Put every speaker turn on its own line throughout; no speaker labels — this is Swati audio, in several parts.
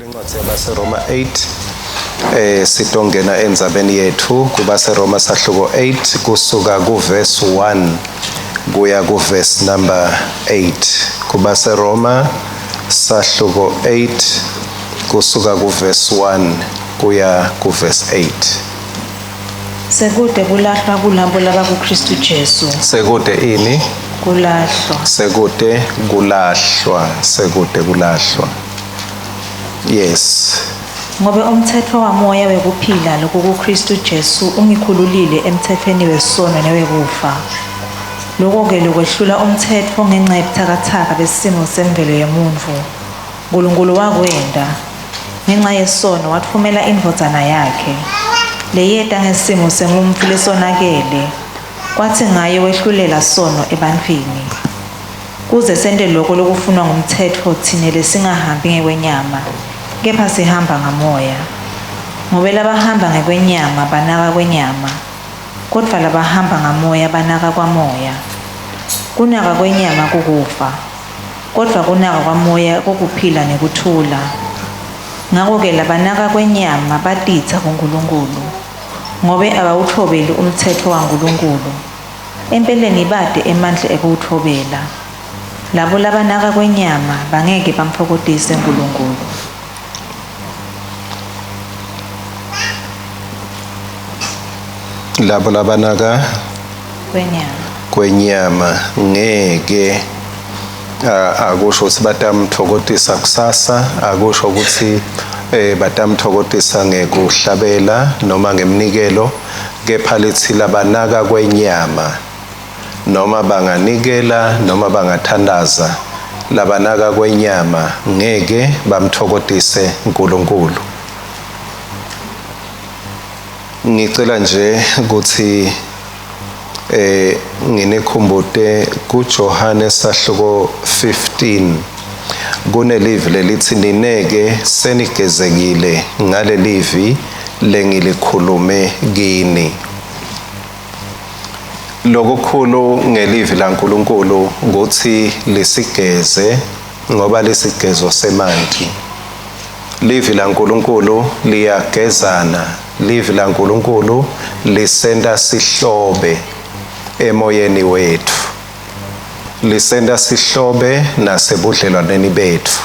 Kulencwadi yabaseRoma 8 eh sitongena endzabeni yethu kubaseRoma sahluko 8 kusuka kuverse 1 kuya kuverse number 8. KubaseRoma sahluko 8 kusuka kuverse 1 kuya kuverse 8.
Sekude kulahlwa kulabo labakuKristu Jesu.
Sekude ini?
Kulahlwa.
Sekude kulahlwa, sekude kulahlwa. Yes.
Ngobe umtsetfo wamoya wekuphila lokukuKristu Jesu ungikhululile emtsetfweni wesono newekufa. Loko-ke lokwehlula umtsetfo ngenca yebutsakatsaka besimo semvelo yemuntfu, Nkulunkulu wakwenta. Ngenca yesono watfumela indvodzana yakhe, leyeta ngesimo semuntfu lesonakele, kwatsi ngaye wehlulela sono ebantfwini. Kuze sente loko lokufunwa ngumtsetfo tsine lesingahambi ngekwenyama, kepha sihamba ngamoya. Ngobe labahamba ngekwenyama banaka kwenyama, kodvwa labahamba ngamoya banaka kwamoya. Kunaka kwenyama kukufa, kodvwa kunaka kwamoya kukuphila nekuthula. Ngako-ke labanaka kwenyama batitsa kuNkulunkulu, ngobe abawutfobeli umtsetfo waNkulunkulu. Empeleni bate emandla ekuwutfobela. Labo labanaka kwenyama bangeke bamtfokotise Nkulunkulu.
Labo labanaka
kwenyama
kwenyama ngeke akusho ukuthi batamtfokotisa kusasa, akusho ukuthi batamtfokotisa ngekuhlabela noma ngemnikelo, kepha lithi labanaka kwenyama noma banganikela noma bangathandaza, labanaka kwenyama ngeke bamtfokotise uNkulunkulu. Ngicela nje ukuthi nginikhumbute kuJohane sahluko 15 kunelivi lelithi nineke senigezekile ngalelivi lengilikhulume kini. Lokukhulu ngelivi laNkulunkulu ukuthi lisigeze ngoba lisigezo semanti. Livi laNkulunkulu liyagezana, livi laNkulunkulu lisenta sihlobe emoyeni wethu. Lisenta sihlobe nasebudlelwaneni bethu.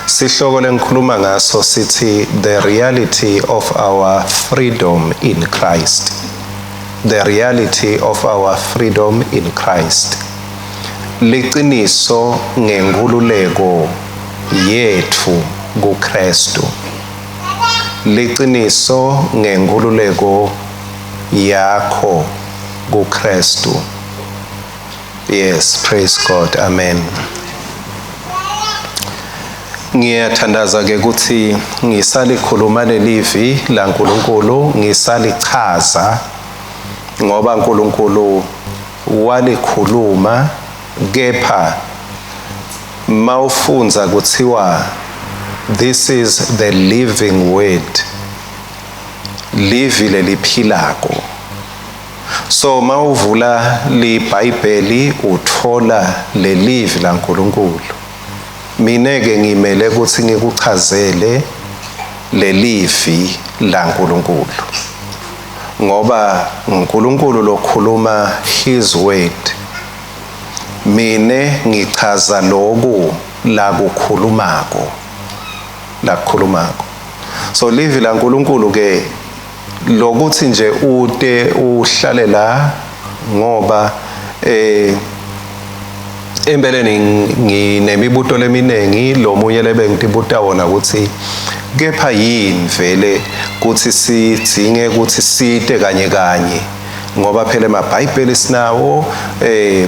Sihloko lengikhuluma ngaso sithi the reality of our freedom in Christ. The reality of our freedom in Christ. Liciniso ngenkhululeko yetfu kuKristu. Liciniso ngenkhululeko yakho kuKristu. Yes, praise God. Amen. Ngiyathandaza ke ukuthi ngisalikhuluma lelivi laNkulunkulu, ngisalichaza ngoba uNkulunkulu walikhuluma, kepha mawufundza kuthiwa this is the living word, livi leliphilako. So mawuvula liBhayibheli uthola lelivi laNkulunkulu. Mine ke ngimele ukuthi ngikuchazele lelivi laNkulunkulu, ngoba uNkulunkulu lokhuluma his word, mine ngichaza loku lakukhulumako, lakukhulumako. So livi laNkulunkulu ke lokuthi nje ute uhlale la ngoba empeleni nginemibuto leminingi. Lomunye lebengitibuta wona ukuthi kepha yini vele kuthi sidzinge ukuthi site kanye kanye, ngoba phela emaBhayibheli sinawo,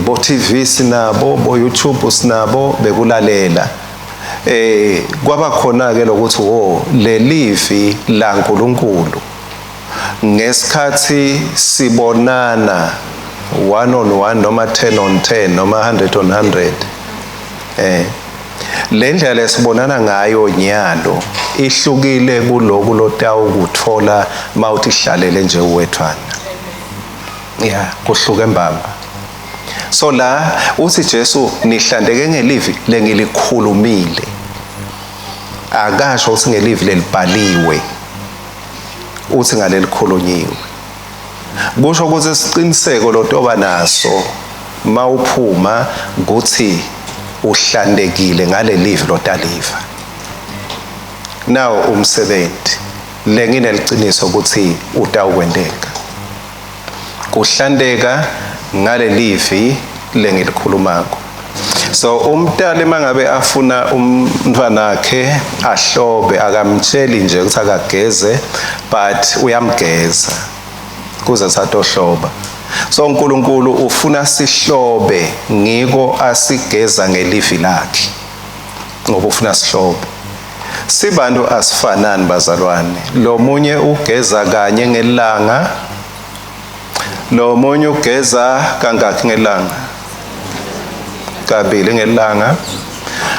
bo TV sinabo, bo YouTube sinabo, bekulalela. Kwaba khona ke lokuthi wo lelivi laNkulunkulu ngesikhathi sibonana 1 on 1 noma 10 on 10 noma 100 on 100, le ndlela lesibonana ngayo nyalo ihlukile kuloku lotawukuthola mawuthi hlalele nje uwethwana. Yeah, kuhluke mbamba. So la uthi Jesu nihlandeke ngelivi lengilikhulumile. Akasho ukuthi ngelivi lelibhaliwe, uthi ngalelikhulunyiwe. Kusho ukuthi isiqiniseko lotoba naso mawuphuma ukuthi uhlantekile ngalelivi lotaliva. Nawo umsebenzi lengineliciniso ukuthi utawukwenteka. Kuhlanteka ngalelivi lengilikhulumako. So umntali mangabe afuna umntwanakhe ahlobe, akamtsheli nje ukuthi akageze, but uyamgeza kuze satohloba. So uNkulunkulu ufuna sihlobe, ngiko asigeza ngelivi lakhe, ngoba ufuna sihlobe. Sibantu asifanani bazalwane. Lo munye ugeza kanye ngelanga, lo munye ugeza kangaki ngelanga? Kabili ngelanga.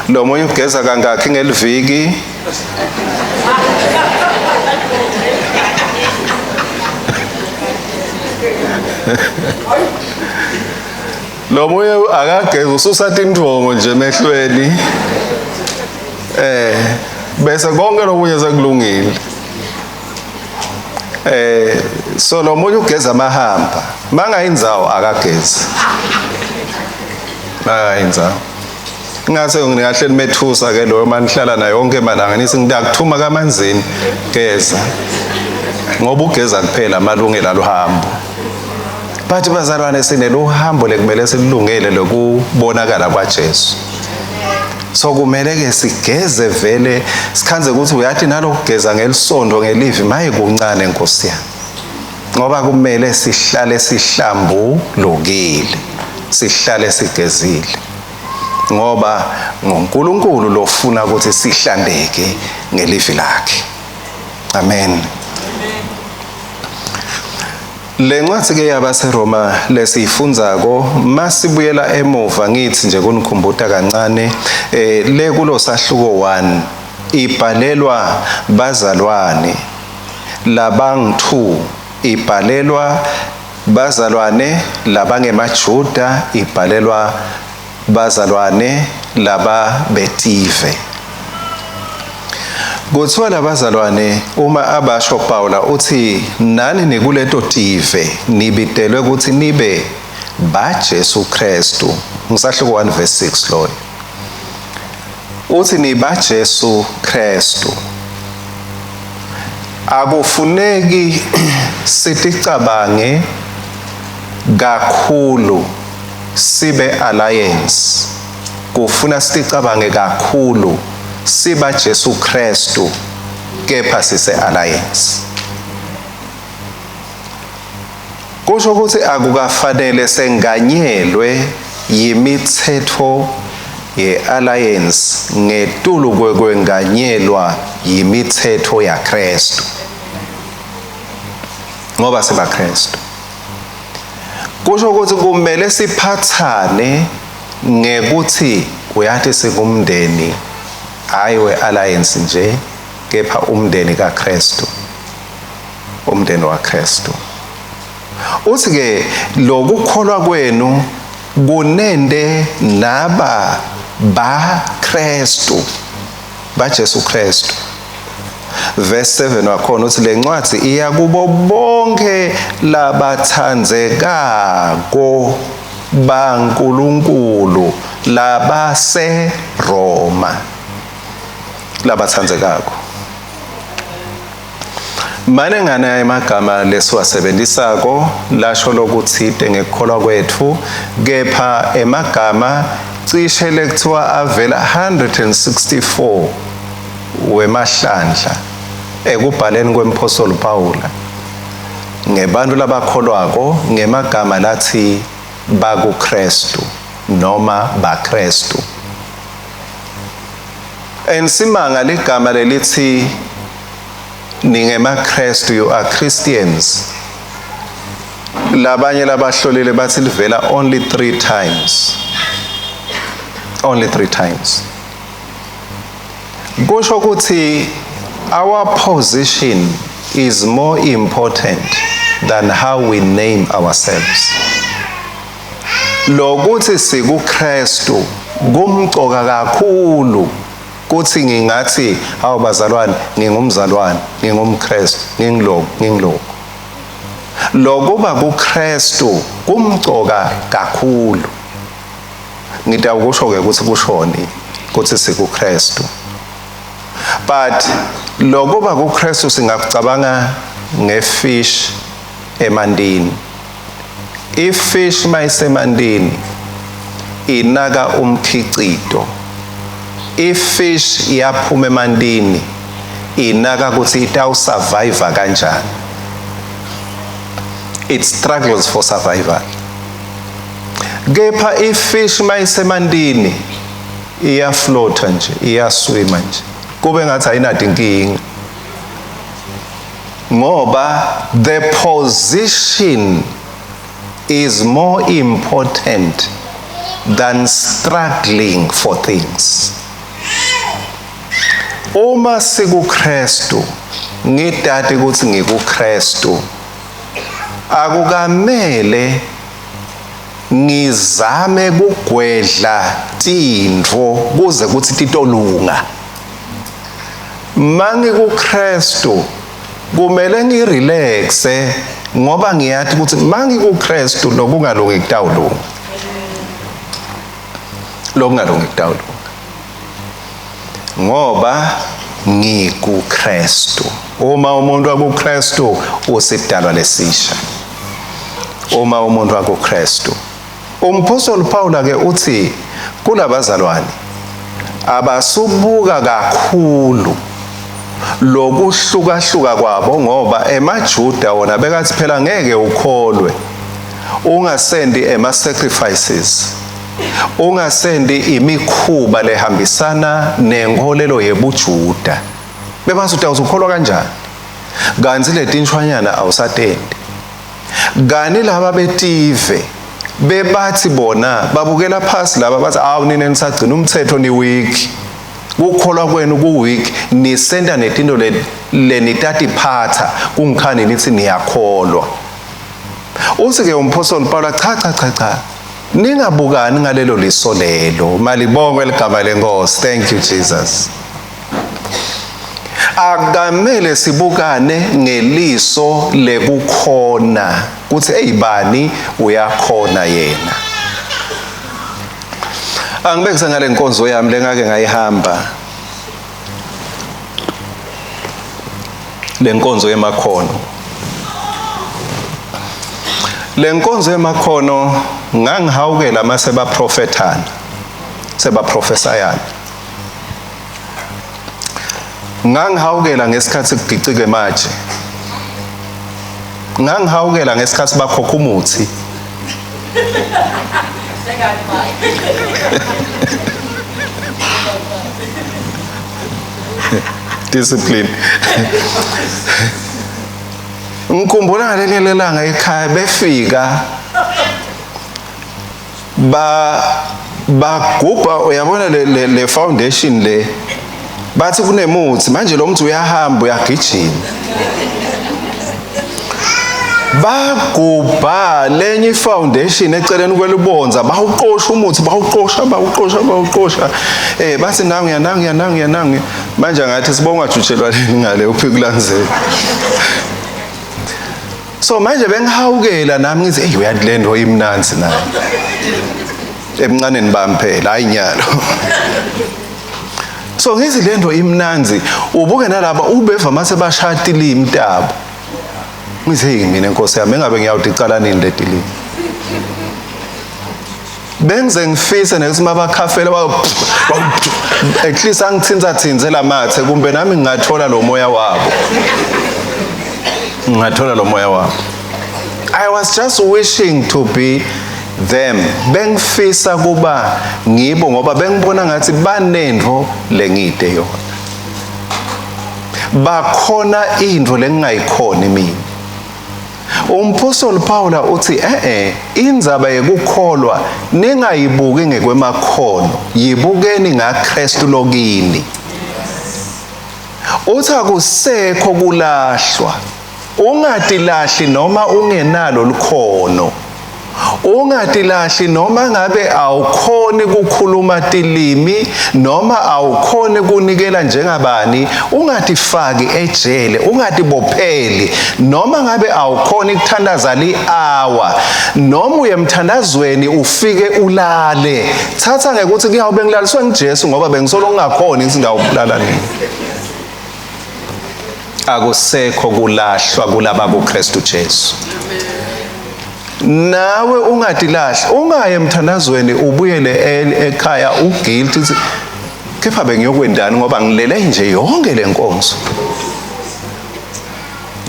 Lo munye ugeza kangaki ngeliviki? Lo munye akageza, ususa tindvongo nje emehlweni, bese konke lokunye sekulungile. So lo munye ugeza amahamba, mangayindzawo akagezi, mangayindzawo. Ngase ngingahle nimethusa ke loyo manihlala naye yonke malanga, nithi ngidakuthuma kamanzini, geza, ngoba ugeza kuphela amalungelo aluhambo. But bazalwane, sineluhambo lekumele silungele lokubonakala kwaJesu. So kumele ke sigeze vele, sikhanze ukuthi uyathi nalokugeza ngelisondo ngelivi maye kuncane Nkosi yami, ngoba kumele sihlale sihlambulukile, sihlale sigezile, ngoba ngoNkulunkulu lofuna ukuthi sihlandeke ngelivi lakhe. Amen. Le ncwadi ke yabaseRoma lesiyifundzako, masibuyela emuva ngithi nje kunikhumbuta kancane, le kulo sahluko 1 ibhalelwa bazalwane labang2, ibhalelwa bazalwane labangemaJuda, ibhalelwa bazalwane laba betive. Kuthiwa labazalwane uma abasho Paula uthi nani nikuleto tive nibitelwe ukuthi nibe ba Jesu Kristu. Ngisahluko 1 verse 6 loyo. Uthi niba Jesu Kristu. Akufuneki siticabange kakhulu sibe alliance, kufuna siticabange kakhulu siba Jesu Kristu, kepha sise alliance. Kusho ukuthi akukafanele senganyelwe yimithetho ye-alliance ngetulu kwekwenganyelwa yimithetho yaKristu, ngoba sibaKristu. Kusho ukuthi kumele siphathane ngekuthi uyathi sikumndeni, hayi we-alliance nje, kepha umndeni kaKristu, umndeni waKristu. Uthi ke lokukholwa kwenu kunende naba ba Kristu, ba Jesu Kristu. Verse 7 wakhona uthi le ncwadi iya kubo bonke labathandzekako baNkulunkulu labase Roma, labathandzekako. Mane ngana emagama lesiwasebenzisako lasho lokuthite ngekukholwa kwethu, kepha emagama cishe lekuthiwa avela 164 wemahlandla ekubhaleni kwemphostoli Pawula ngebantu labakholwako ngemagama lathi bakuKristu noma baKristu. Ensimanga ligama lelithi ningemaKristu, you are Christians. Labanye labahlolile bathi livela only 3 times. Only 3 times. Kusho ukuthi our position is more important than how we name ourselves. Lokuthi sikuKristu kumcoka kakhulu Kuthi ngingathi hawu bazalwane, ngingumzalwane, ngingumKristu, ngingiloku, ngingiloku. Lokuba kuKristu kumcoka kakhulu. Ngitawukusho ke ukuthi kushoni ukuthi sikuKristu. But lokuba kuKristu singakucabanga ngefish emandini. Ifish mayisemandini inaka umkhicito. Ifish iyaphuma emandini inaka ukuthi itawusurvive kanjani. It struggles for survival. Kepha ifish mayisemandini iyafloata nje, iyaswima nje. Kube ngathi ayinadi inkinga. Ngoba the position is more important than struggling for things. Uma sikuKristu, ngidati ukuthi ngikuKristu, akukamele ngizame kugwedla tintfo kuze kuthi titolunga. MangikuKristu kumele ngirelaxe ngoba ngiyathi ukuthi mangikuKristu lokungalungi kutawulunga. Lokungalungi kutawulunga. Ngoba ngikuKristu. Uma umuntu akuKristu usidalwa lesisha. Uma umuntu akuKristu. Umphostoli Paul ke uthi kulabazalwane abasubuka kakhulu lokuhlukahluka kwabo ngoba emaJuda wona bekathi phela ngeke ukholwe ungasendi ema sacrifices, ungasendi imikhuba lehambisana nenkolelo yebuJuda. Bebathi utawuzukholwa kanjani kanti letinshwanyana awusatendi? Kani laba betive bebathi bona babukela phasi laba, bathi awu nina nisagcina umthetho, ni weak, kukholwa kwenu ku weak, nisenta netinto lenitatiphatha kungikhani nithi niyakholwa. Uthi ke umphostoli Paul, cha cha cha cha, ningabukani ngalelo liso lelo. Malibongwe ligama lenkosi. Thank you, Jesus. Akamele sibukane ngeliso lekukhona kuthi eyibani uyakhona yena. Angibekise ngale nkonzo yami lengake ngayihamba, lenkonzo yemakhono. Lenkonzo yemakhono ngangihawukela mase baprofethana, sebaprofesayana. Ngangihawukela ngesikhathi kugicike manje. Ngangihawukela ngesikhathi bakhokha umuthi. Discipline. Ngikhumbula ngaleli langa ekhaya befika ba bagubha, uyabona le foundation le, bathi kunemuthi, manje lo muthi uyahamba uyagijima. Bagubha lenye ifoundation eceleni kwelibonza, bawuqosha umuthi, bawuqosha, bawuqosha, bawuqosha. Bathi nangu nangu nangu nangu. Manje ngathi sibonga jutshelwa leni ngale uphikulanzela. So manje bengihawukela nami ngithi, hey, uyathi le nto imnanzi nayo. Ebuncaneni bami phela, hayi nyalo. So ngithi le nto imnanzi, ubuke nalaba ubeva mase bashaya tilimi tabo. Ngithi hey, mina Nkosi yami, engabe ngiyawuthi icala nini le tilimi. Bengize ngifise nekuthi mabakhafela ba at least angithinta thinze lamathe, kumbe nami ngingathola lo moya wabo. Ngingathola lo moya wabo. I was just wishing to be them. Bengifisa kuba ngibo ngoba bengibona ngathi banento lengide yona. Bakhona into lengingayikhoni mina. Umphostoli Paula uthi eh indzaba yekukholwa ningayibuki ngekwemakhono, yibukeni ngaKristu lokini. Uthi akusekho kulahlwa. Ungatilahli noma ungenalo likhono. Ungatilahli noma ngabe awukhoni kukhuluma tilimi noma awukhoni kunikela njengabani, ungatifaki ejele, ungatibopheli noma ngabe awukhoni kuthandaza li-hour noma uye emthandazweni ufike ulale. Thatha ngekuthi kuyawube ngilaliswe nguJesu ngoba bengisolo ngingakhoni ngithi ngawulala nini. Akusekho kulahlwa kulaba kuKristu Jesu. Nawe ungatilahli, ungaye emthandazweni ubuyele ekhaya uguilty, kepha bengiyokwendani ngoba ngilele nje yonke lenkonzo.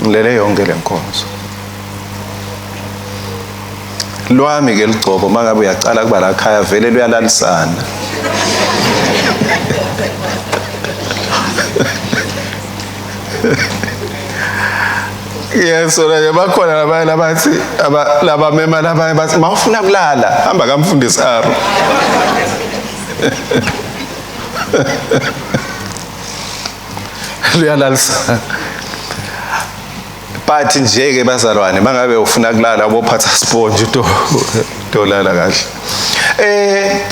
Ngilele yonke lenkonzo. Lwami ke ligcobo mangabe uyacala kuba la khaya vele luyalalisana. Yes, so bakhona labanye labathi labamema labanye bathi mawufuna kulala hamba kamfundisi Aro. Luyalalisana. But nje ke bazalwane mangabe ufuna kulala ubophatha sponge to tolala kahle.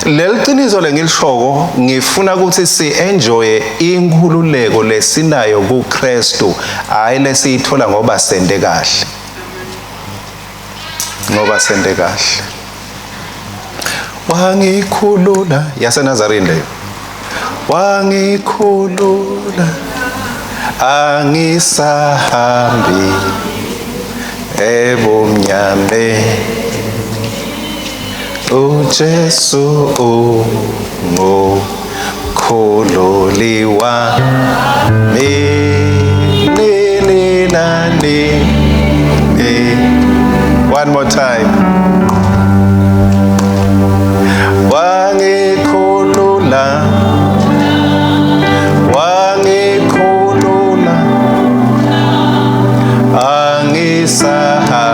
Leli qiniso lengilishoko ngifuna ukuthi si enjoy inkhululeko lesinayo kuKristu, hayi lesiyithola ngoba sende kahle. Ngoba sende kahle. Wangikhulula yaseNazarene leyo. Wangikhulula angisahambi ebumnyameni, uJesu ungumkhululi wami nini nani. One more time. Wangikhulula, wangikhulula, angisaha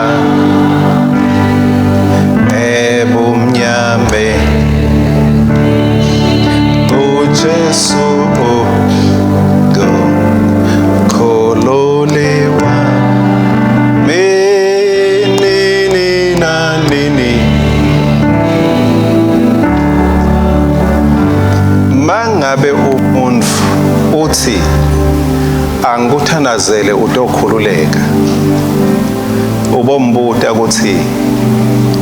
ebumnyameni, uJesu ungumkhululi wami nini nanini. Mangabe umuntu uthi angikuthandazele utokhululeka, ubombuta ukuthi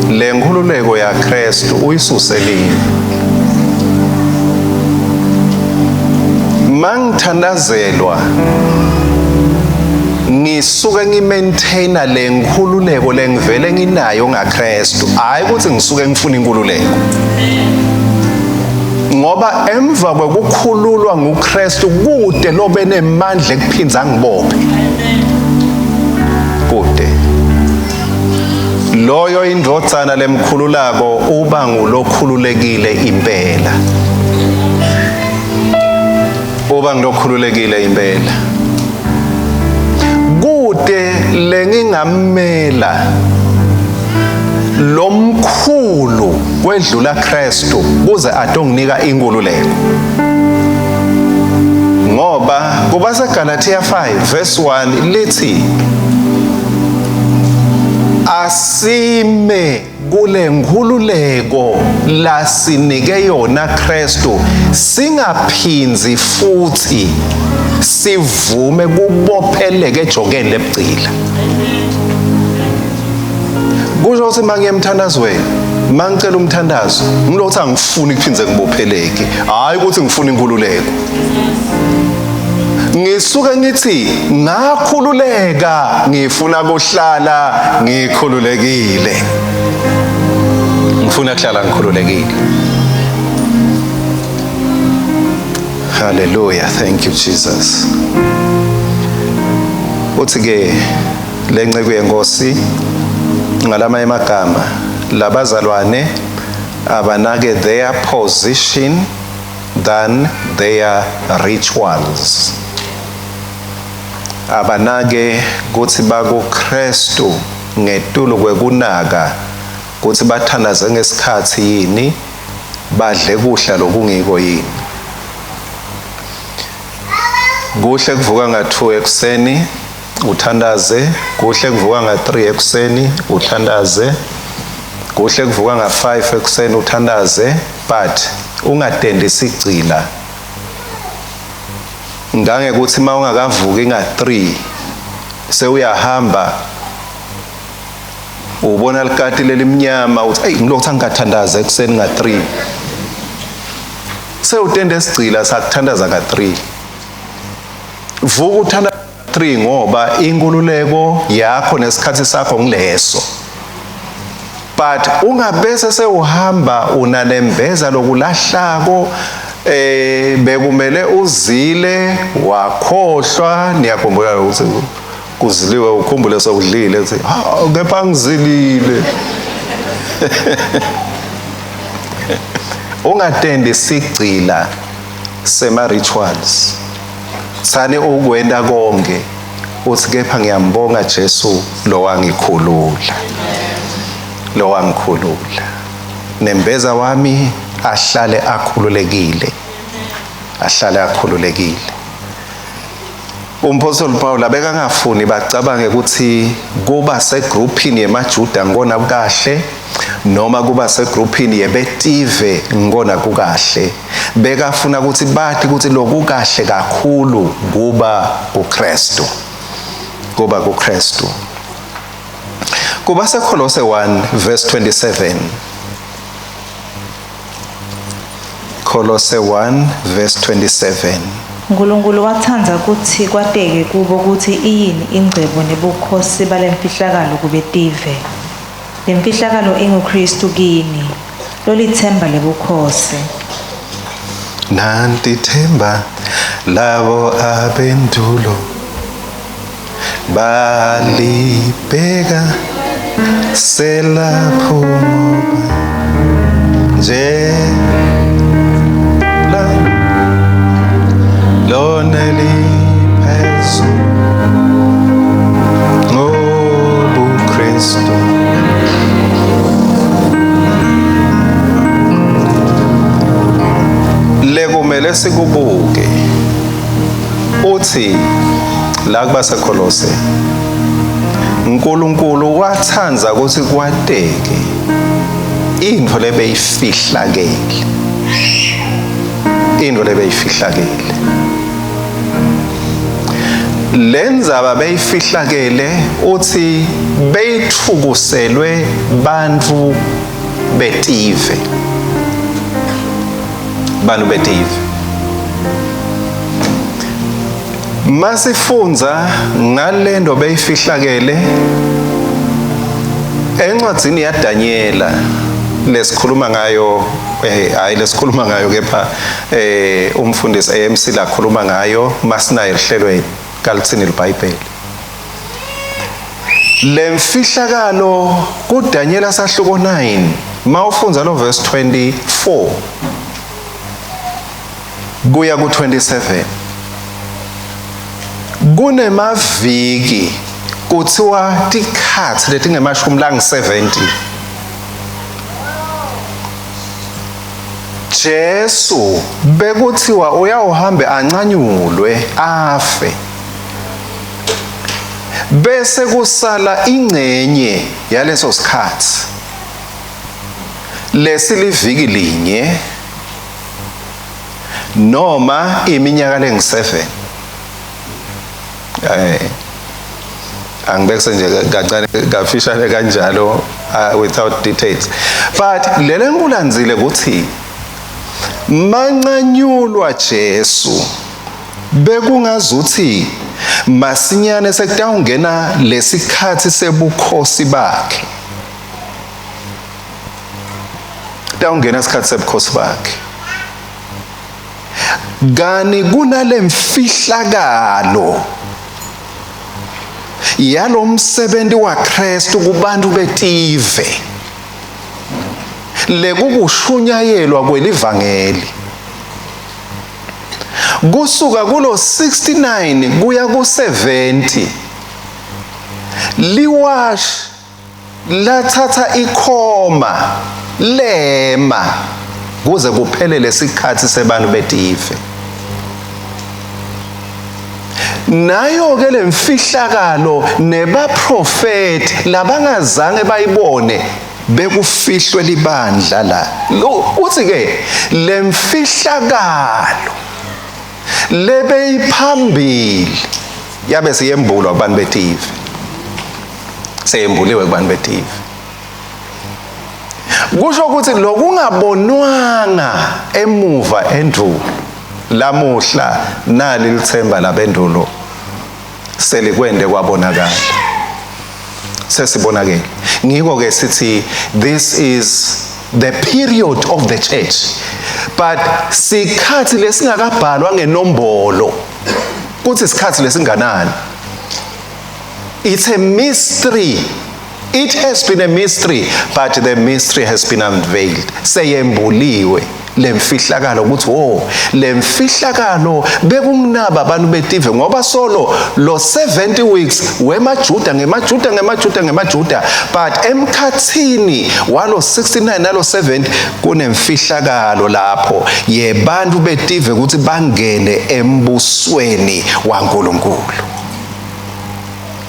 le nkhululeko yaKristu uyisuse nini. Mangithandazelwa ngisuke ngimaintaina le nkhululeko lengivele nginayo ngaKristu, hayi ukuthi ngisuke ngifuna inkululeko. Ngoba emva kwekukhululwa nguKristu kude lobe nemandla ekuphinza ngibophe. Kude. Loyo indvodzana lemkhululako uba ngulokhululekile impela. Uba ngulokhululekile impela. Kude lengingamela lomkhulu kwedlula Kristu kuze atonginika inkululeko. Ngoba kubaseGalatia 5 verse 1 lithi asime kule nkhululeko lasinike yona Kristu, singaphinzi futhi sivume kubopheleke ejokeni lebugcila. Kusho ukuthi mangiye emthandazweni, mangicela umthandazo, ngilokuthi angifuni kuphindze ngibopheleke, hayi ukuthi ngifuna inkululeko. Ngisuke ngithi ngakhululeka, ngifuna kuhlala ngikhululekile. Ngifuna kuhlala ngikhululekile. Hallelujah, thank you Jesus. Uthi ke lenceku yenkosi ngalamanye amagama, labazalwane abanake their position than their rituals. Abanake kuthi bakuKristu ngetulu kwekunaka kuthi bathandaze ngesikhathi yini, badle kudla lokungiko yini. Kuhle kuvuka nga-2 ekuseni uthandaze, kuhle kuvuka nga-3 ekuseni uthandaze, Kuhle kuvuka nga-5 ekuseni uthandaze, but ungatendi sigcila ngangekuthi uma ungakavuki nga-3 sewuyahamba ubona likati lelimnyama uthi eyi ngilokhu angingathandaza ekuseni nga-3. Sewutende esigcila sakuthandaza nga-3. Vuka uthanda 3 ngoba inkululeko yakho nesikhathi sakho ngileso. But ungabese sewuhamba unanembeza lokulahlako, bekumele uzile wakhohlwa. Niyakhumbula ukuthi kuziliwe, ukhumbule sokudlile, uthi ha kepha ngizilile. Ungatendi sigcila sema rituals. Sani ukwenda konke uthi kepha ngiyambonga Jesu lo wangikhulula, lo wangikhulula. Nembeza wami ahlale akhululekile, ahlale akhululekile. Umpostoli Paul abekangafuni bacabange ukuthi kuba segroupini yemaJuda ngikona kukahle noma kuba segroupini yebetive ngikona kukahle. Bekafuna ukuthi bathi ukuthi lokukahle kakhulu kuba kuKristu, kuba kuKristu. Kuba seKolose 1 verse 27. Kolose 1 verse 27.
uNkulunkulu wathanda ukuthi kwateke kubo ukuthi iyini ingcebo nebukhosi balemfihlakalo kubetive. Lemfihlakalo inguKristu kini, lolithemba lebukhosi.
Nanti themba labo abendulo balibheka selapho ngoba nje la lona liphezulu ngobuKristu. Lekumele sikubuke uthi la kubaseKolose, uNkulunkulu wathanda ukuthi kwateke into lebeyifihlakele, into lebeyifihlakele. Lenzaba beyifihlakele uthi beyithukuselwe bantu betive, bantu betive. Masifunza ngalento beyifihlakele encwadzini yaDanyela lesikhuluma ngayo, hayi lesikhuluma ngayo kepha umfundisi AMC lakhuluma ngayo masinayo ehlelweni kalithini iBhayibheli. Lemfihlakalo kuDanyela sahluko 9 mawufundza lo verse 24 kuya ku-27, kunemaviki kuthiwa tikhatsi letingemashumi langu-70. Jesu bekuthiwa uyawuhambe ancanyulwe afe, bese kusala ingcenye yaleso sikhathi lesiliviki linye noma iminyaka lengu-7. Angibekise nje kancane kafishane kanjalo, without details, but lele ngikulandzile ukuthi mancanyulwa Jesu bekungazuthi masinyane sekutawungena lesikhathi sebukhosi bakhe, kutawungena isikhathi sebukhosi bakhe. Kani kunalemfihlakalo yalomsebenzi waKristu kubantu betive, lekukushunyayelwa kwelivangeli kusuka kulo 69 kuya ku 70. Liwash lathatha ikhoma lema kuze kuphele lesikhathi sebantu betive. Nayo ke lemfihlakalo nebaprofeti labangazange bayibone Bekufihlwe libandla la. Uthi ke lemfihlakalo lebeyiphambili yabe siyembulwa kubantu betive. Seyembuliwe kubantu betive. Kusho ukuthi lokungabonwanga emuva endulo lamuhla nali lithemba labendulo selikwende kwabonakala. Sesibonakele. Ngiko ke sithi this is the period of the church. But sikhathi lesingakabhalwa ngenombolo kuthi isikhathi lesinganani. It's a mystery. It has been a mystery, but the mystery has been unveiled. Seyembuliwe lemfihlakalo ukuthi wo lemfihlakalo bekunginaba abantu betive ngoba solo lo 70 weeks wemaJuda ngemaJuda ngemaJuda ngemaJuda, but emkhathini walo 69 nalo 70 kunemfihlakalo lapho yebantu betive ukuthi bangene embusweni waNkulunkulu,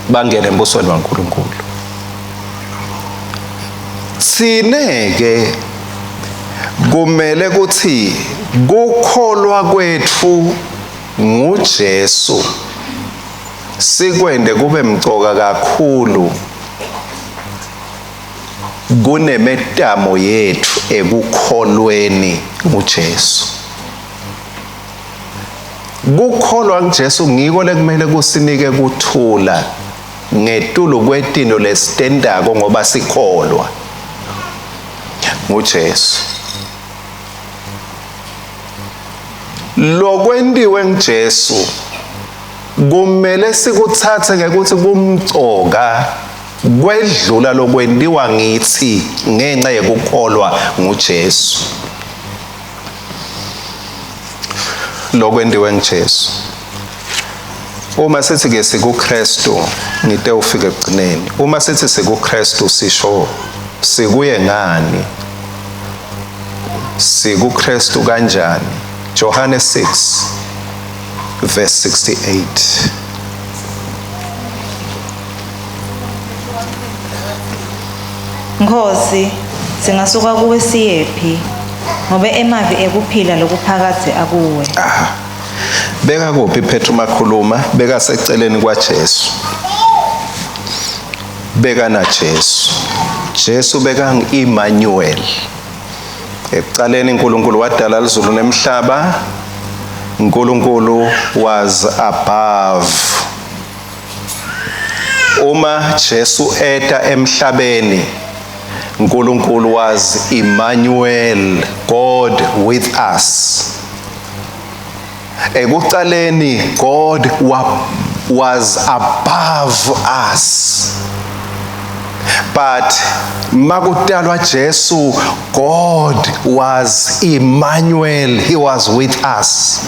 bangene embusweni waNkulunkulu. Sine ke kumele ukuthi kukholwa kwethu nguJesu sikwende kube mcoka kakhulu kunemetamo yethu ekukholweni nguJesu. Kukholwa kuJesu ngiko lekumele kusinike kuthula ngetulu kwetino lesitendako ngoba sikholwa nguJesu. Lokwentiwe nguJesu kumele sikuthathe ngekuthi kumcoka kwedlula lokwentiwa ngithi ngenxa yekukholwa nguJesu. Lokwentiwe nguJesu. Uma sithi ke sikuKristu, ngite ufike ekugcineni. Uma sithi sikuKristu sisho sikuye ngani? SikuKristu kanjani? Johane 6 verse 68.
Nkhosi, singasuka kuwe siyephi? Ngobe emavi ekuphila lokuphakadze akuwe.
Ah. Beka kuphi Petru makhuluma? Beka seceleni kwaJesu. Beka na Jesu. Jesu beka ngi-Emmanuel. Ekucaleni uNkulunkulu wadala izulu nemhlaba. uNkulunkulu was above. Uma Jesu eta emhlabeni, uNkulunkulu was Emmanuel, God with us. Ekucaleni God was above us. But makutalwa Jesu, God was Emmanuel, he was with us.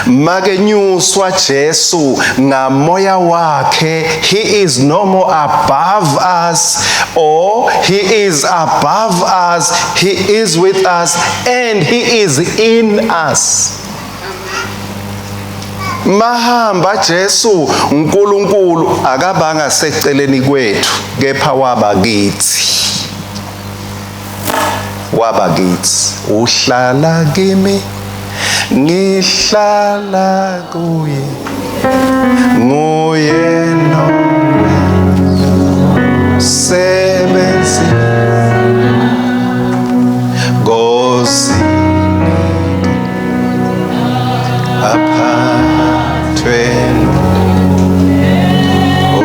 Makenyuswa Jesu ngamoya wakhe, he is no more above us, or he is above us, he is with us, and he is in us. Mahamba Jesu, uNkulunkulu akabanga seceleni kwethu, kepha waba kithi. Waba kithi. Uhlala kimi, ngihlala kuye, nguye no sebenzi gozi aphathwe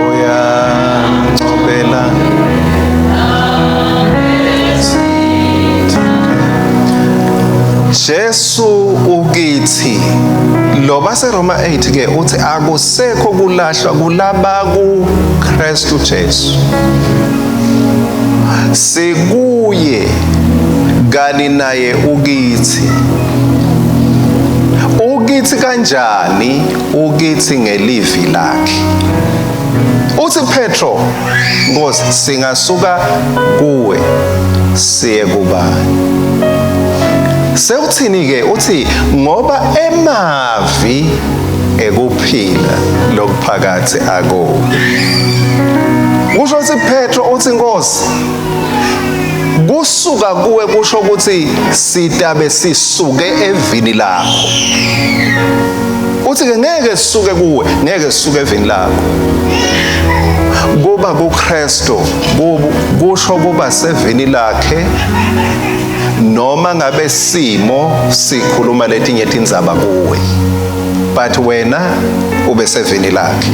uyancobela. Jesu ukithi lo baseRoma 8 ke uthi akusekho kulahlwa kulaba ku Kristu Jesu. Sikuye kani naye ukithi. Ukithi kanjani? Ukithi ngelivi lakhe. Uthi Petro, Nkosi, singasuka kuwe siye kubani? Sewuthini ke? Uthi ngoba emavi ekuphila lokuphakathi ako. Kusho ukuthi Petro uthi, Nkosi, kusuka kuwe kusho ukuthi sitabe sisuke evini lakho. Uthi ke ngeke sisuke kuwe, ngeke sisuke evini lakho. Kuba kuKristu kusho kuba sevini lakhe, noma ngabe simo sikhuluma letinye tindzaba kuwe, but wena ube sevini lakhe,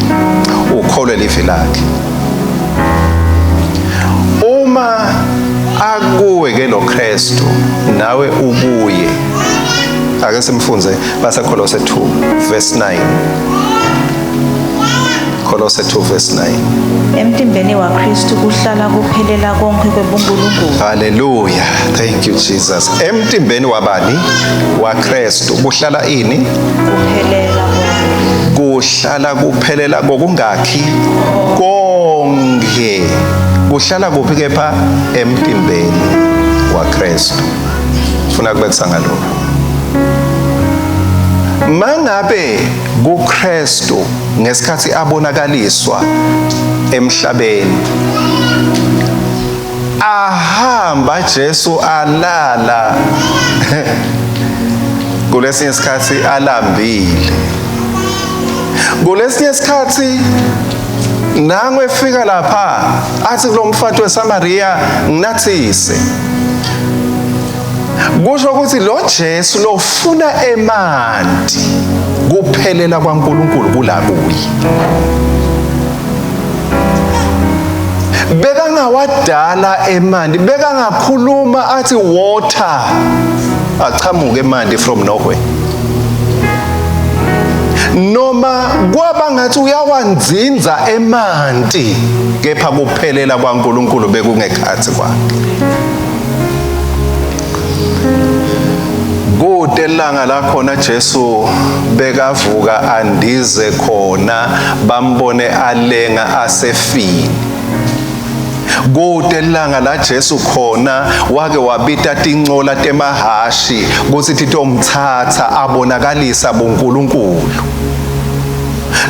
ukholwe livi lakhe. Uma akuwe ke lo Kristu, nawe ubuye. Ake simfunze baseKolose 2 verse 9. Kolose 2 verse 9.
Emtimbeni waKristu kuhlala kuphelela konke kwebuNkulunkulu.
Hallelujah, thank you Jesus. Emtimbeni wabani? WaKristu kuhlala ini?
Kuphelela konke.
Kuhlala kuphelela kokungakhi konke. Kuhlala kuphi kepha? Emtimbeni waKristu. Funa kubekisa ngalokho. Mangabe kuKristu ngesikhathi abonakaliswa emhlabeni, ahamba Jesu alala kulesinye isikhathi, alambile kulesinye isikhathi, nangu efika lapha athi kulo mfati weSamaria, "Nginathise." Kusho ukuthi lo Jesu lofuna emanti, kuphelela kwaNkuluNkulu kula kuye. Bekangawadala emanti, bekangakhuluma athi water, achamuke emanti from nowhere. Noma kwaba ngathi uyawanzinza emanti, kepha kuphelela kwaNkuluNkulu bekungekhathi kwakhe. Kude ilanga lakhona Jesu bekavuka andize khona, bambone alenga asefini. Kude ilanga la Jesu khona wake wabita tincola temahashi kutsi titomthatha abonakalisa buNkulunkulu,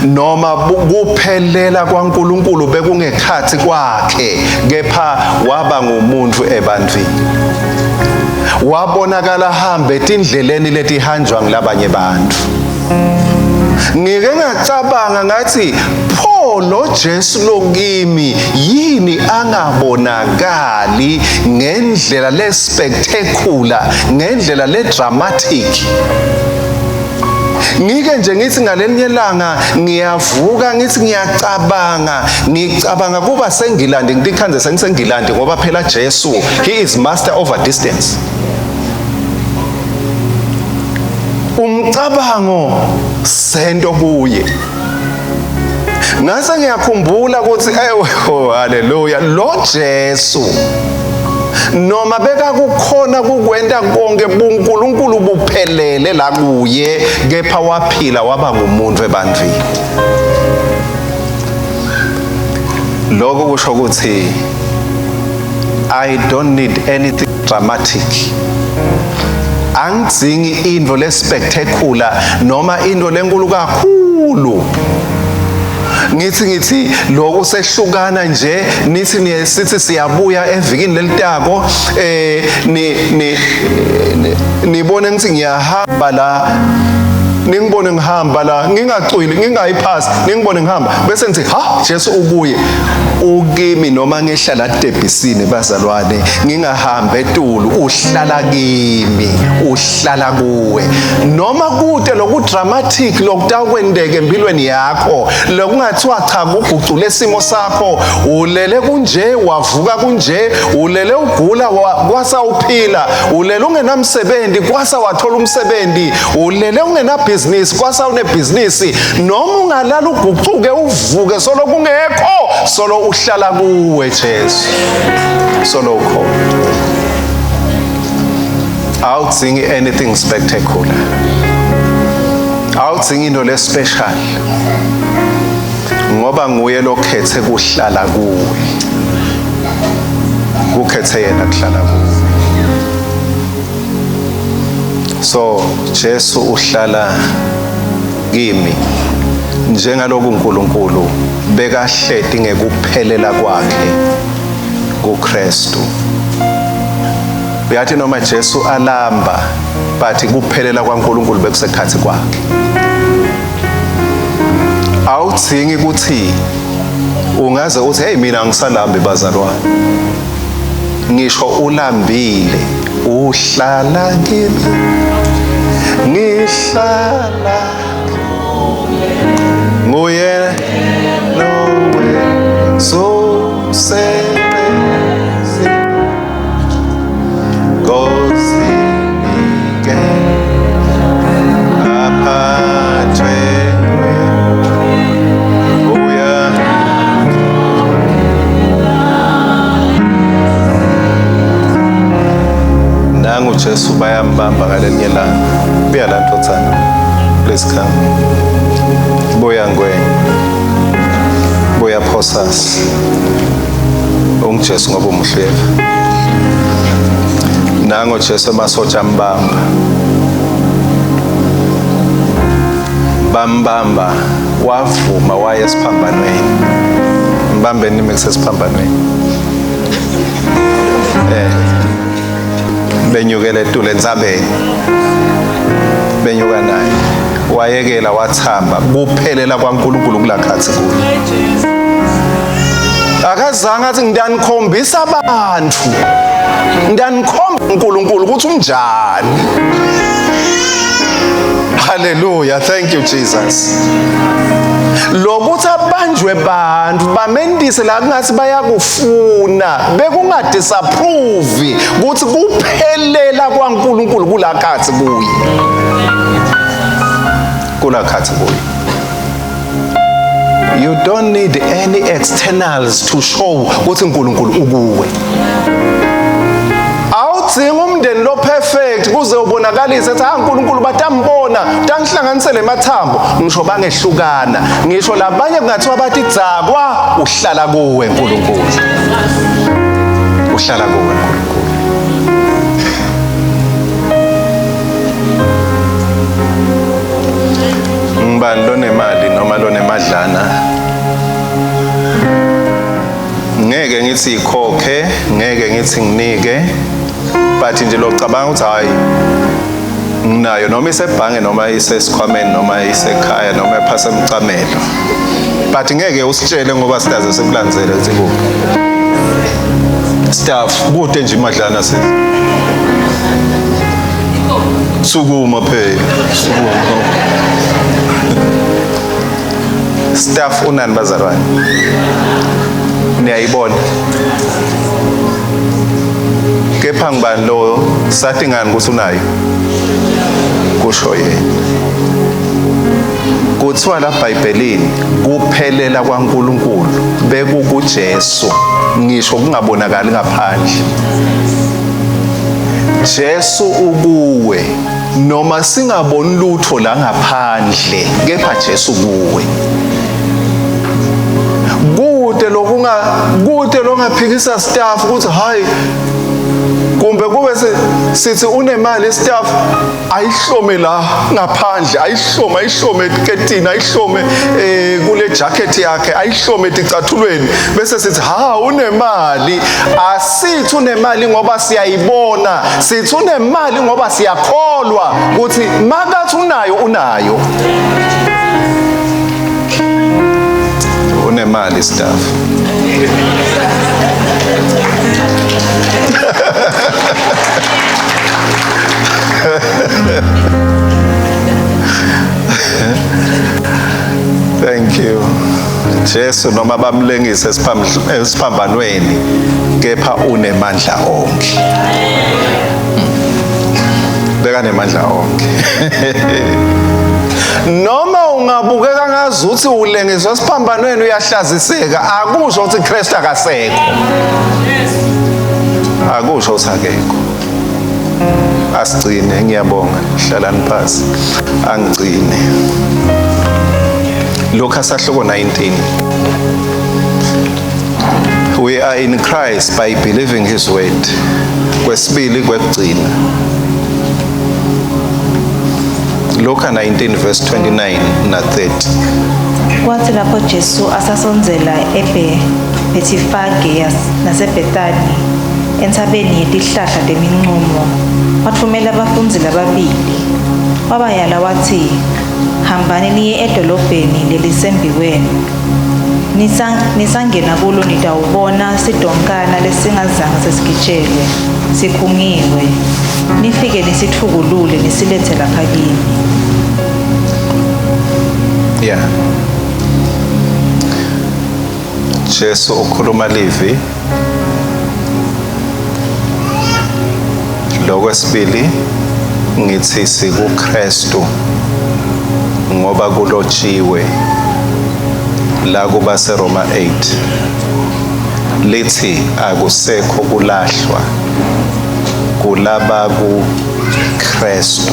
noma kuphelela kwaNkulunkulu bekungekhathi kwakhe, kepha waba ngumuntu ebantwini, wabonakala hambe etindleleni letihanjwa ngilabanye bantu. Ngike ngacabanga ngathi, pho lo Jesu lokimi yini angabonakali ngendlela le spectacular, ngendlela le dramatic? Ngike nje ngithi ngalelinye ilanga ngiyavuka ngithi ngiyacabanga, ngicabanga kuba seNgilandi, ngitikhanze sengiseNgilandi, ngoba phela Jesu, he is master over distance. Umcabango sento kuye. Ngase ngiyakhumbula ukuthi ewe, oh, haleluya, lo Jesu noma bekakukhona kukwenta konke, buNkulunkulu buphelele la kuye, kepha waphila waba ngumuntu ebantwini. Lokho kusho ukuthi I don't need anything dramatic. Angidzingi into le spectacular noma into lenkulu kakhulu. Ngithi lokhu sehlukana nje, nithi sithi siyabuya evikini lelitako, ni ni nibone ngithi ngiyahamba la, ningibone ngihamba la, ngingacwili, ngingayiphasi, ningibone ngihamba, bese ngithi, "Ha, Jesu ubuye ukimi." Noma ngehla la tebhisini, bazalwane, ngingahambe etulu, uhlala kimi, uhlala kuwe. Noma kude loku dramatic lokutakwendeka empilweni yakho, lokungathiwa cha kugucule isimo sakho, ulele kunje wavuka kunje, ulele ugula kwasa uphila, ulele ungenamsebenzi kwasa wathola umsebenzi, ulele ungenabhizinisi kwasa unebhizinisi, noma ungalala ugucuke uvuke solo kungekho, solo uhlala kuwe Jesu, solo ukhona. Awudzingi anything spectacular, awudzingi into le special, ngoba nguye lokhethe kuhlala kuwe, kukhethe yena kuhlala kuwe. So Jesu uhlala kimi. Njengaloku uNkulunkulu bekahleti ngekuphelela kwakhe kuKristu. Uyathi noma Jesu alamba, but kuphelela kwaNkulunkulu bekusekhathi kwakhe. Awudzingi ukuthi ungaze uthi, hey, mina angisalambi bazalwane. Ngisho ulambile, uhlala kimi, ngihlala nguye lowe somsebenzi ngozinike aphathwe uya. Nangu Jesu bayambamba ngalenye ilanga. Buya la ntothana, please come. Buya Ngwenya, buya Phosas. UnguJesu ngoba umuhleva. Nangu Jesu, emasotsha ambamba, bambamba, wavuma waya esiphambanweni. Mbambeni nime kusesiphambanweni. Benyukele etulu entsabeni, benyuka naye, wayekela wathamba. Kuphelela kwaNkulunkulu kulakhathi kuye. Akazange athi, "Ngiyanikhombisa abantu, ngiyanikhomba uNkulunkulu ukuthi unjani." Hallelujah, thank you, Jesus. Lokuthi abanjwe bantu bamendise la kungathi bayakufuna, bekungadisapprove ukuthi kuphelela kwaNkulunkulu kulakhathi kuye, kulakhathi kuye. You don't need any externals to show ukuthi uNkulunkulu ukuwe. Awudzingi umndeni lo perfect kuze ubonakalise ukuthi, ah, uNkulunkulu batambona, tangihlanganisele emathambo. Ngisho bangehlukana, ngisho labanye kungathiwa bathi dzakwa, uhlala kuwe uNkulunkulu, uhlala kuwe uNkulunkulu. Ngibani lonemali noma lonemadlana? Ngeke ngithi ikhokhe, ngeke ngithi nginike, but nje locabanga ukuthi, hayi, nginayo, noma isebhange, noma isesikhwameni, noma isekhaya, noma ephasa emcamelo, but ngeke usitshele ngoba sidaze sikulandzele ukuthi kuphi. Staff, kude nje imadlana sisi. Sukuma phela, sukuma. Staff, unani bazalwane? Niyayibona? Kepha ngibani lo sathi ngani ukuthi unayo? Kusho yena. Kuthiwa la Bhayibhelini kuphelela kwaNkuluNkulu bekukuJesu, ngisho kungabonakali ngaphandle. Jesu ukuwe noma singaboni lutho la ngaphandle, kepha Jesu kuwe. Kude lokunga kude longaphikisa staff ukuthi hayi, kumbe kube sithi unemali staff, ayihlome la ngaphandle, ayihlome, ayihlome etiketini, ayihlome kule jacket yakhe, ayihlome eticathulweni, bese sithi, ha, unemali. Asithi unemali ngoba siyayibona, sithi unemali ngoba siyakholwa ukuthi makathi unayo, unayo. Unemali staff. Thank you. Jesu noma bamlengise esiphambanweni, kepha unemandla onke. Bekanemandla onke. Noma ungabukeka ngazuthi ulengiswa esiphambanweni, uyahlaziseka, akusho ukuthi Kristu akasekho. Akusho ukuthi akekho. Asigcine, ngiyabonga. Hlalani phansi. Angigcine. Luka sahluko 19. We are in Christ by believing his word. Kwesibili, kwekugcina. Luka 19 verse 29 na 30.
Kwathi lapho Jesu asasondzela eBhethifage naseBhethani, entsabeni yetihlahla temincumo, watfumela bafundzi lababili. Wabayala watsi, Hambani niye edolobheni lelisembikwenu. Nisangena kulo nitawubona sidonkana lesingazange sesigitjelwe, sikhungiwe. Nifike nisitfukulule nisiletse lapha kimi.
Yeah. Jesu ukhuluma livi Lokwesibili ngithi sikuKristu ngoba kulotshiwe la kubaseRoma 8 lithi akusekho kulahlwa kulaba kuKristu.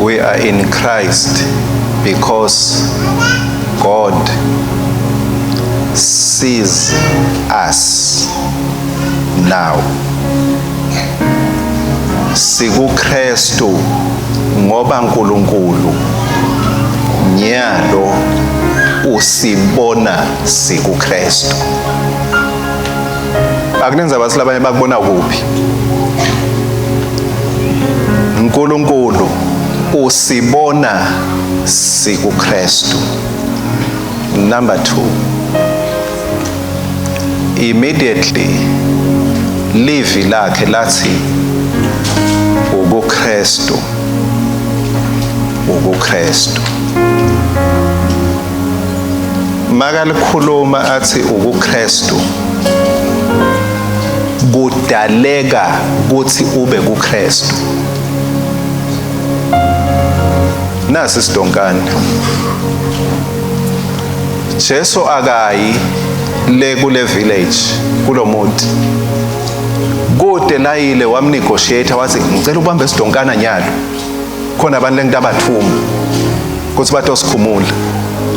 We are in Christ because God sees us now. SikuKristu ngoba uNkulunkulu nyalo usibona sikuKristu. Akunenza bathi labanye bakubona kuphi. uNkulunkulu usibona sikuKristu. Number 2, immediately livi lakhe lathi ukuKristu, ukuKristu. Makalikhuluma athi ukuKristu, kudaleka kuthi ube kuKristu. Nasi sidonkana. Jesu akayi le kule village kulomuti kude layile, wamnegotiate wathi, "Ngicela ubambe isidonkana nyalo, khona abantu lengitabathuma kuthi batosikhumula."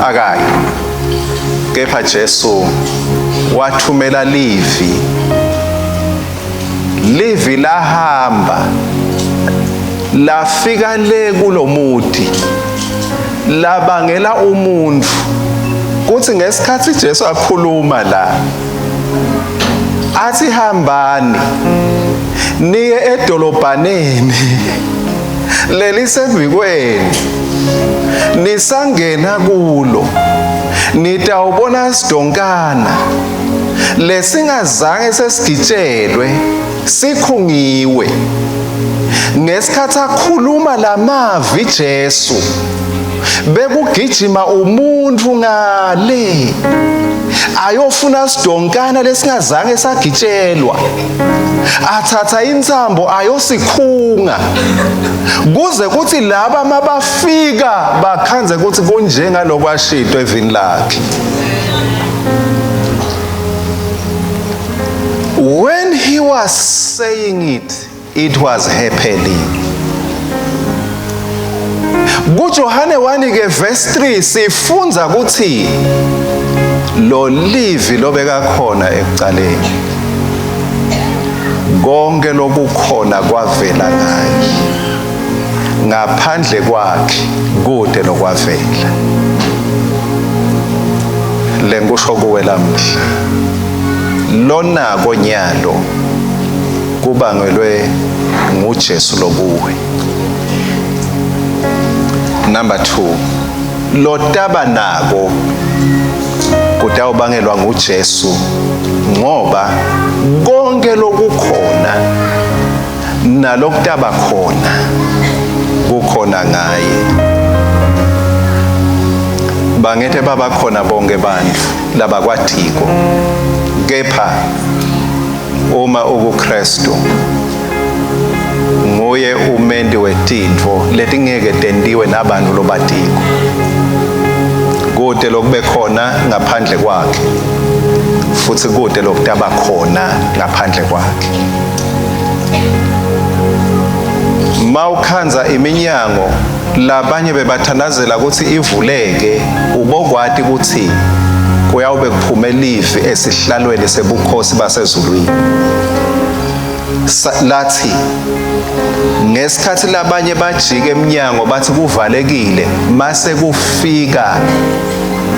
Akayi, kepha Jesu wathumela livi, livi lahamba lafika le kulomuti, labangela umuntu kuthi ngesikhathi Jesu akhuluma la athi, "Hambani niye edolobhaneni lelisembikwenu, nisangena kulo nitawubona sidonkana lesingazange sesigitshelwe, sikhungiwe." Ngesikhathi akhuluma lamavi Jesu, bekugijima umuntu ngale ayofuna sidonkana lesingazange sagitshelwa, athatha intsambo ayosikhunga, kuze kuthi laba mabafika bakhanze ukuthi kunjengaloko ashito evini lakhe. When he was saying it, it was happening. KuJohane 1 ke verse 3 sifundza ukuthi lo livi lobeka khona ekucaleni, konke lokukhona kwavela ngaye, ngaphandle kwakhe kude lokwavela. Lenkusho kuwe lamhla, lonako nyalo kubangelwe nguJesu lokuwe. Number 2, lotaba nako kutawubangelwa nguJesu, ngoba konke lokukhona nalokutaba khona kukhona ngaye. Bangete baba khona bonke bantfu labakwatiko, kepha uma ukuKristu, nguye umendi wetintfo letingeke tentiwe nabantu lobatiko. Kude lokube khona ngaphandle kwakhe, futhi kude lokutaba khona ngaphandle kwakhe. Mawukhanza iminyango labanye bebathandazela ukuthi ivuleke, ubokwati ukuthi kuyawube kuphume livi esihlalweni sebukhosi basezulwini. Lathi ngesikhathi labanye bajike eminyango bathi kuvalekile, mase kufika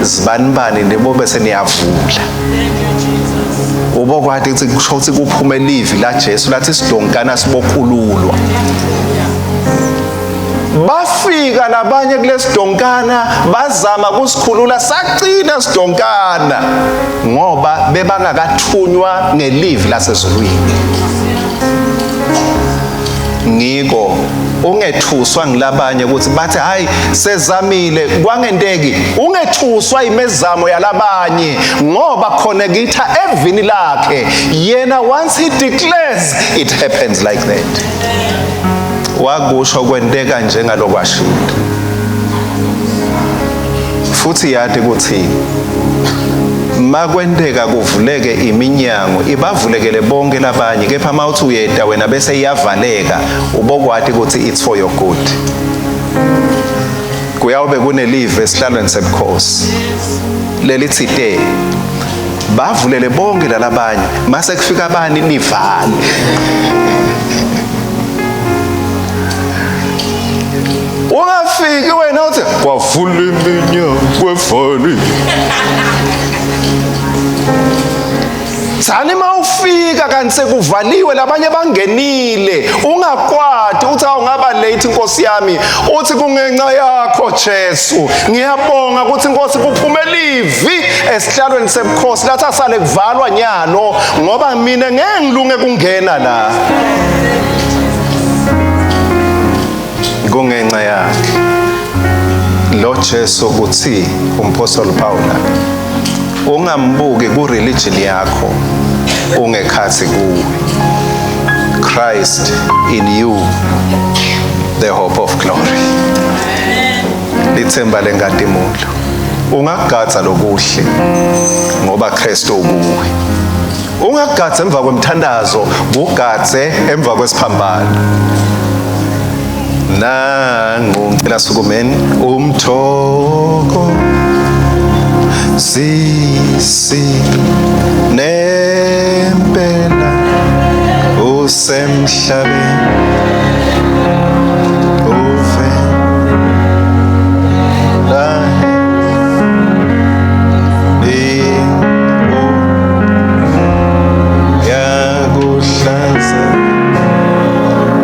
zibanibani nibobe seniyavula. Ubokwati ukuthi kusho ukuthi kuphume livi la Jesu lathi sidonkana sibokhululwa. Bafika labanye kulesidonkana bazama kusikhulula, sacina sidonkana ngoba bebangakathunywa ngelivi lasezulwini. Ngiko ungethuswa ngilabanye ukuthi bathi hayi sezamile kwangenteki. Ungethuswa imizamo yalabanye ngoba khona kitha evini lakhe yena, once he declares it happens like that. Wakusho kwenteka njengalokwashilo. Futhi yati ukuthi makwenteka kuvuleke iminyango, ibavulekele bonke labanye, kepha mawuthi uyeda wena bese iyavaleka, ubokwati ukuthi it's for your good. Kuyawube kunelive esihlalweni sebukhosi lelithite bavulele bonke lalabanye, mase kufika abani nivale. Ungafiki wena uthi kwavula iminyango kwevali. Sani mawufika kanti sekuvaliwe, labanye bangenile, ungakwati uthi awungaba late Nkosi yami, uthi kungenxa yakho Jesu. Ngiyabonga ukuthi Nkosi kuphume livi esihlalweni sebukhosi lathi asale kuvalwa nyalo ngoba mina ngeke ngilunge kungena la. Kungenxa yakhe lo Jesu ukuthi umpostoli Paul ungambuki ku religion yakho, ungekhathi kuwe. Christ in you, the hope of glory, lithemba lenkatimulo. Ungakugadza lokuhle ngoba Kristu ukuwe. Ungakugadza emva kwemthandazo, kugadze emva kwesiphambano. Nangu ngicela sukumeni umthoko sisi nempela usemhlabeni ufe la yakuhlanza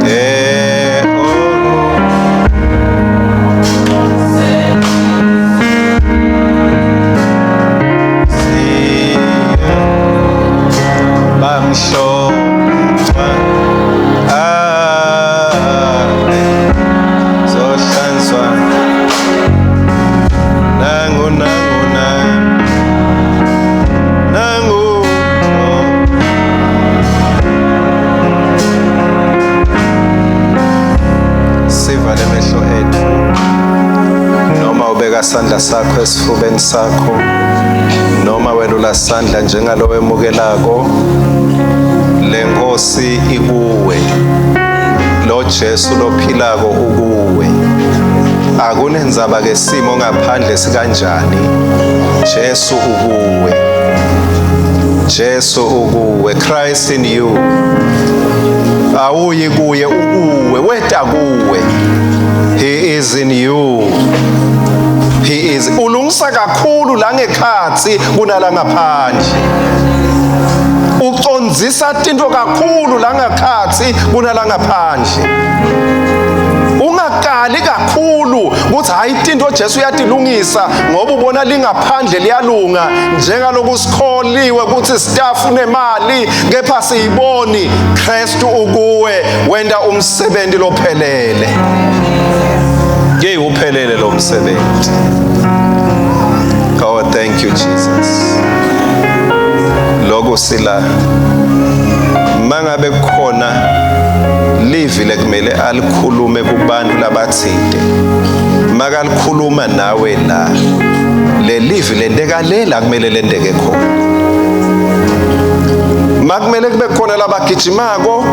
eh oh. Siya bamhlophe abe zohlanzwa nangu nangu nangu nangu. Sivale emehlo ethu noma ubeka sandla sakho esifubeni sakho noma welula sandla njengalo wemukelako. Le Nkosi ikuwe, lo Jesu lophilako ukuwe. Akunenzaba ke simo ngaphandle sikanjani, Jesu ukuwe, Jesu ukuwe, Christ in you. Awuyi kuye, ukuwe, weta kuwe. He is in you. He is ulungisa kakhulu la ngekhathi kunala ngaphandle. Ucondzisa tinto kakhulu la ngakhathi kunala ngaphandle. Ungakali kakhulu ukuthi hayi tinto Jesu uyatilungisa ngoba ubona lingaphandle liyalunga, njengaloku sikholiwe ukuthi staff unemali kepha siyiboni. Kristu ukuwe, wenda umsebenzi lophelele. Ke uphelele lo msebenzi. Oh, thank you Jesus. Lokhu sila mangabe kukhona livi lekumele alikhulume kubantu labathinte, makalikhuluma nawe la lelivi lenteka lela kumele lenteke khona. Makumele kube khona labagijimako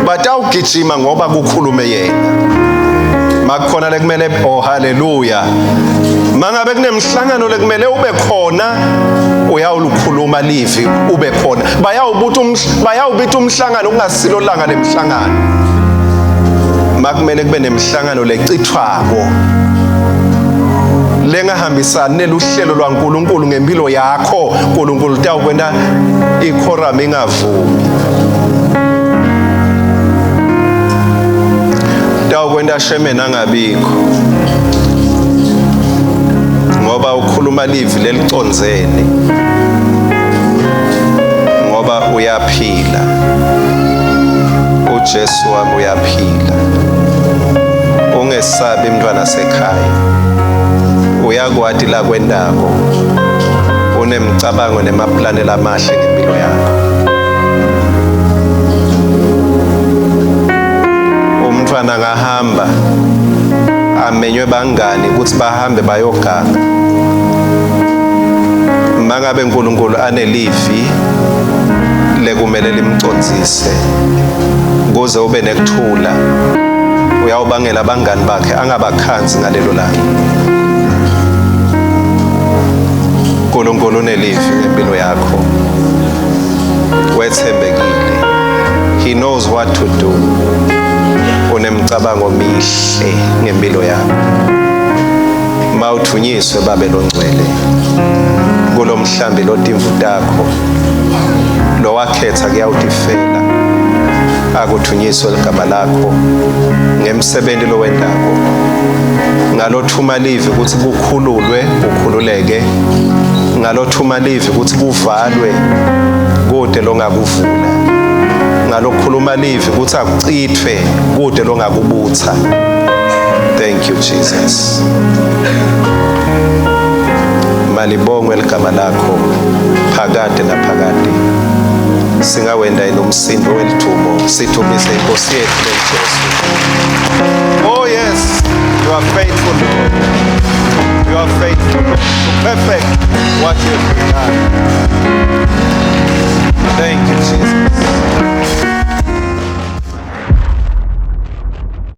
batawugijima ngoba kukhulume yena. Makukhona lekumele, oh haleluya. Mangabe kunemhlangano lekumele ube khona, uyawulikhuluma livi ube khona. Bayawubuta bayawubita umhlangano kungasilo langa lemhlangano. Makumele kube nemhlangano lecithwako lengahambisani neluhlelo lwaNkulunkulu ngempilo yakho, uNkulunkulu utawukwenta ikhoram ingavumi. Utawukwenta shemena angabikho ngoba ukhuluma livi lelicondzene, ngoba uyaphila. UJesu wami uyaphila. Ungesabi mntwana sekhaya, uyakwati lakwendako, unemcabango nemaplane lamahle ngempilo yakho. Umntwana angahamba amenywe bangani ukuthi bahambe bayoganga, mangabe uNkulunkulu anelivi lekumele limcondzise kuze ube nekuthula, uyawubangela abangani bakhe angabakhanzi ngalelo langa. uNkulunkulu unelivi ngempilo yakho, wethembekile, he knows what to do, unemcabango mihle ngempilo yakho. Mawuthunyiswe babe longcwele kulomhlambi lotimvu takho lowakhetha kuyawutifela. Akuthunyiswe ligama lakho ngemsebenzi lowendako, ngalothuma livi ukuthi kukhululwe kukhululeke, ngalothuma livi ukuthi kuvalwe kude longakuvula, ngalokhuluma livi ukuthi akucithwe kude longakubutha. Thank you Jesus. Malibongwe ligama lakho phakade naphakade. Singawenda yini umsindo welithumo sithumise inkosi yethu leJesu.